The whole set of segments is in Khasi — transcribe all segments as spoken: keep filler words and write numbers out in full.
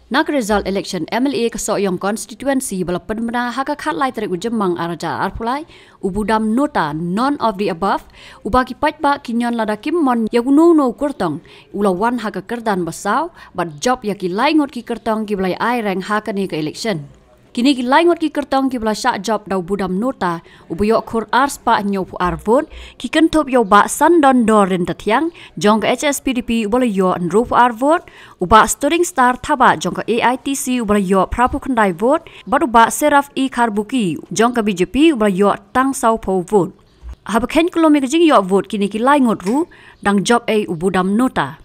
Na ka result election M L A ka Sohiong constituency ba la pynbna ha ka khatlai tarik u Jymmang arhajar arphew lai, u Budam Nota, none of the above, uba ki paidbah ki ñion lada kim mon ïa uno uno u kyrtong, u la wan ha ka kyrdan ba saw bad jop ïa ki lai ngut ki kyrtong kiba la ai reng ha kane ka election. Kine ki lai ngut ki kyrtong kiba la shah jop da u Budam Nota, uba ïoh khur ar spah hynñiewphew ar vote, ki kynthup ïa u Bah Sandon Dor Ryntathiang jong ka H S P D P, uba la ïoh hynriewphew ar vote, u Bah Storing Star Thabah jong ka A I T C, uba la ïoh phraphew khyndai vote, bad u Bah Seraph E Kharbuki jong ka B J P, uba la ïoh tang sawphew vote. Haba khein kyllum ïa ka jingïoh vote kine ki lai ngut ruh, dang jop ei u Budam Nota.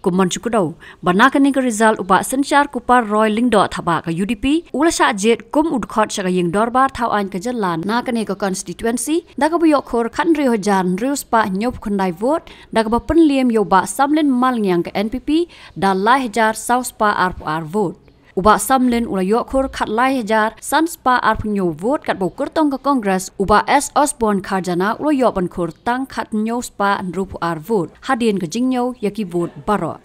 Kum ban shu kdew ba na kane ka result, u Bah Synshar Kupar Roy Lyngdoh Thabah ka U D P u la shah jied kum u dkhot sha ka ïing dorbar thawaiñ ka jylla na kane ka constituency da kaba ïoh khur khathynriew hajar hynriew spah hynñiewphew khyndai vote, da kaba pynliem ïa u Bah Samlin Malngiang ka N P P da lai hajar saw spah arphew ar vote. U Bah Samlin u la ïoh khur khatlai hajar san spah arphew hynñiew vote, katba u kyrtong ka Congress, u Bah S Osborne Kharjana, u la ïoh ban khur tang khathynñiew spah hynriewphew ar vote hadien ka jingñiew ïa ki vote baroh.